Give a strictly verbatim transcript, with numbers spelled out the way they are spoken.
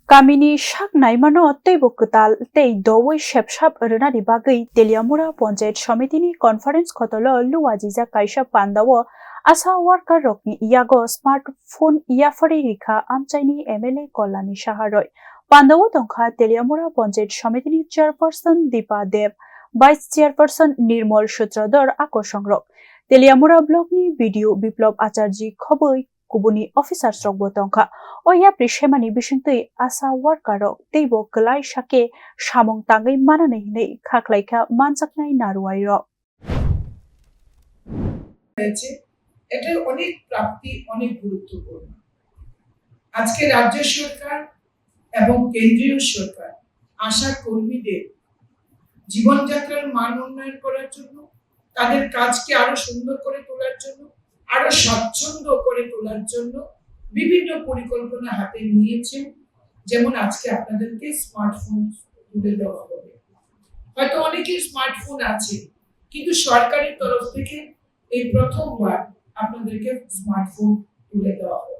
Kamini sak naimano teibo kwtal tei doui sepsap rwnani bagwi Teliamura Panchayat Somitini conference khotolo luajijak kaisa pandao ASHA worker rokni yago smartphone yapharwi rikha amchaini M L A Kalyani Saha roi. Pandao tongkha Teliamura Panchayat Somitini chairperson Deepa Deb, vice chairperson Nirmal Sutradhar akosongrok. Teliamura blockni B D O Biplab Acharji khobwi kubuni officers rokbo tongkha. O yapri semani bisingtwi ASHA worker rok teibo kwlai sake samung tangwi manani hinwi khaklaikha manjaknai naruwai rok. হয়েছে, এটার অনেক প্রাপ্তি অনেক গুরুত্বপূর্ণ। আজকে রাজ্য সরকার এবং কেন্দ্রীয় সরকার আশা কর্মীদের জীবনযাত্রার মান উন্নয়ন করার জন্য, তাদের কাজকে আরো সুন্দর করে তোলার জন্য, আরো স্বাচ্ছন্দ্য করে তোলার জন্য বিভিন্ন পরিকল্পনা হাতে নিয়েছেন। যেমন আজকে আপনাদেরকে স্মার্টফোন তুলে দেওয়া হবে। হয়তো অনেকের স্মার্টফোন আছে, কিন্তু সরকারের তরফ থেকে এই প্রথমবার আপনাদেরকে স্মার্টফোন তুলে দেওয়া হবে।